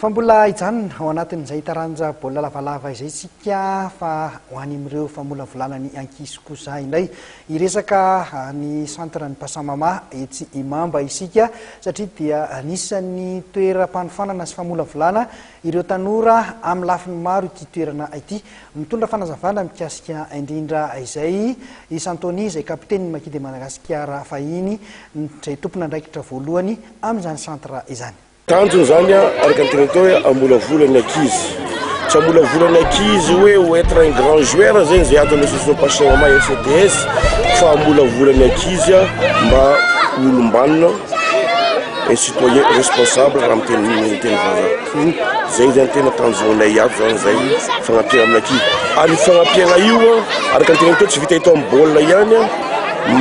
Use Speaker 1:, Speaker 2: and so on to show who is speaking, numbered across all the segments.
Speaker 1: Fa mbola hijanona ao anatin'izay taranja baolina lavalava izay isika fa ho any amin'ireo famolavolana ny ankizy kosa indray. Hiresaka ny centre ny Pasamama etsy Imamba isika satria dia anisan'ny toeram-panofanana sy famolavolana ireo tanora amin'ny lafiny maro ity toerana ity. Mitondra fanazavana mikasika indrindra izay i Santoni izay kapitenin'ny Maki de Madagasikara fahiny izay tompon'andraikitra voalohany amin'izany centre izany.
Speaker 2: Tanjona izany araka ny teny atao hoe hamolavola ny ankizy. Tsy hamolavola ny ankizy hoe ho être un grand joueur zegny zay ato amin'ny association Pachamama FCTS fa hamolavola ny ankizy mba ho olom-banona, un citoyen responsable raha miteny miteny vazaha. Zay zany tena tanjonay ato zany zay fagnampiana amin'ny ankizy. Ary io fagnampiana io araka ny teny teo tsy vita eto amin'ny baolina ihany,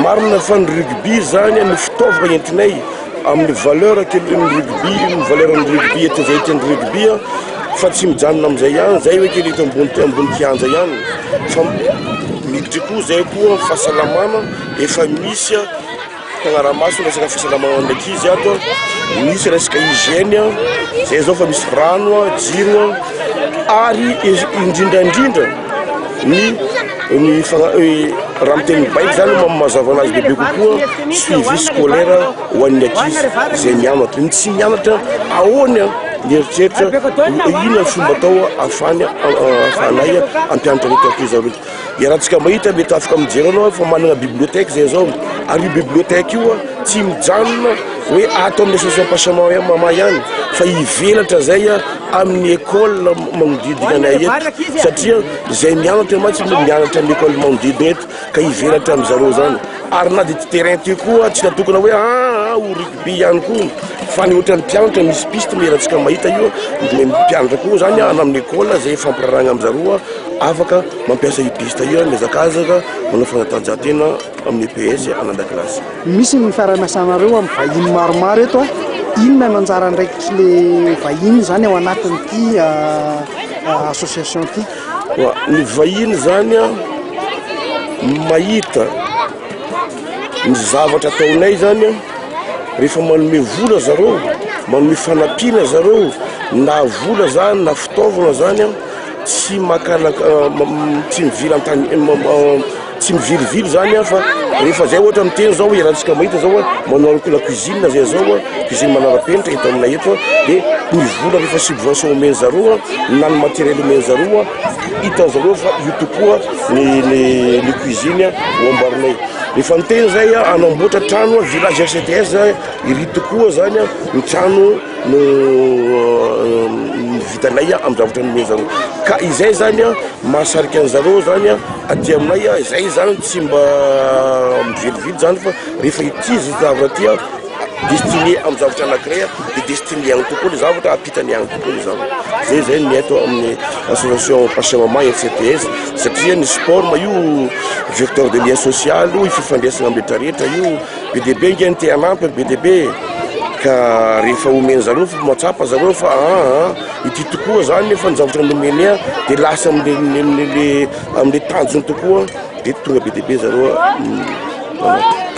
Speaker 2: marina fa ny rugby zany no fitaovana entinay amin'ny valeur kely ny rugby, ny valeur ny rugby eto zay entin'ny rugby fa tsy mijanona amin'izay ihany zay hoe kely eto ambony ambony kianja ihany fa miditra koa zay koa fahasalamana efa misy Mpanara-maso resaka fahasalamana ny ankizy ato, misy resaka hygiène, zay zao fa misy rano, jiro ary indrindra indrindra ny ny raha miteny baiko zany mazava anazy bebe kokoa suivi scolaire ho an'ny ankizy izay mianatra, ny tsy mianatra ahoana ny eritreritra inona ny fomba atao ahafahany ahafahanay hampianatra an'ireto ankizy ireto. Iarahantsika mahita mety afaka mijery anao fa manana bibliothèque zay zao ary io bibliothèque io tsy mijanona hoe ato amin'ny association Pachamama ihany fa hivelatra zay amin'ny école manodidina anay eto satria zay mianatra mantsy mianatra amin'ny école manodidina eto ka hivelatra amin'ny zareo zany ary na dia ty terrain ty koa tsy natokana hoe aa ho rugby ihany koa fa ny ohatran'ny mpianatra misy piste mieratsika mahita io ny mpianatra koa zany any amin'ny école zay fampirarahana amin'ny zareo Afaka mampiasa io piste io mihazakazaka manao fanatanjahantena amin'ny EPS any an-dakilasy.
Speaker 1: Misy ny fiaraha-miasanareo amin'ny vahiny maromaro eto a, inona no anjara andraikitr'le vahiny zany ao anatin'ity association ity?
Speaker 2: Ny vahiny zany a mahita ny zavatra ataonay zany a, rehefa manome vola zareo, manome fanampiana zareo na vola zany na fitaovana zany a. tsy maka tsy mivily an-tany tsy mivilivily zany aho fa rehefa zay ohatra miteny zao iarahantsika mahita zao manao la cuisine zay zao cuisine manara-penitra eto aminay eto de ny vola rehefa subvention omeny zareo na ny matériel omeny zareo hitan zareo fa io tokoa ny ny ny cuisine ho amboarinay rehefa miteny zay hanamboatra trano village RCTS iry tokoa zany ny trano no vitanay amin'ny zavatra nomeny zareo ka izay zany a mahasarika any zareo zany a aty aminay a izay zany tsy mba mivilivily zany fa rehefa ity zavatra ty a destiné amin'ny zavatra anankiray a de destiné any tokoa le zavatra ampitany any tokoa le zavatra zay zay ny eto amin'ny association Pachamama FCTS satria ny sport ma io vecteur de lien social io fifandraisana amin'ny rehetra rehetra io Be dia be nge ny te hanampy be dia be e! Ka rehefa omeny zareo fa mahatsapa zareo fa aa ity tokoa zany nefa ny zavatra nomeny ahy de lasa amle amle tanjony tokoa de tonga be dia be zareo manampy.